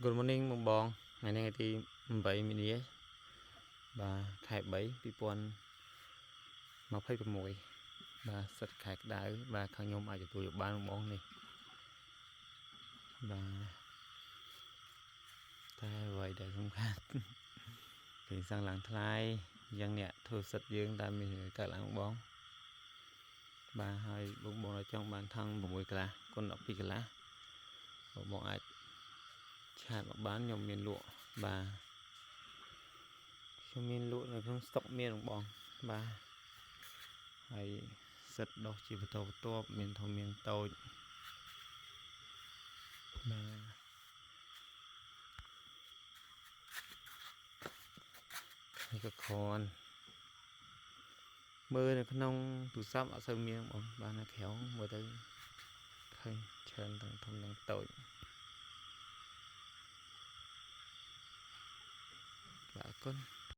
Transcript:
Good morning បងបងថ្ងៃនេះថ្ងៃទី8មីនាបាទខែ3 2026បាទសិតខែក្តៅបាទខាងខ្ញុំអាចទទួលយកបានបងបងនេះបាទតែអ្វីដែលសំខាន់ គេសាំងឡើងថ្លៃយ៉ាងអ្នកធ្វើសិតយើងតែមានកើតឡើងបងបងបាទហើយបងបងដែលចង់បានថង់6កន្លះគុណ12កន្លះបងបងអាច chat មកបានខ្ញុំមានលក់បាទខ្ញុំមានលក់នៅក្នុងស្តុកមានបងបងបាទហើយសិតដោះជាបន្តបន្ទាប់មានធំមានតូចបាទនេះក៏គ្រាន់មើលនៅក្នុងទូរស័ព្ទអត់សូវមានបងបាទនៅក្រៅមើលទៅឃើញច្រើនទាំងធំទាំងតូចបាទអរគុណ។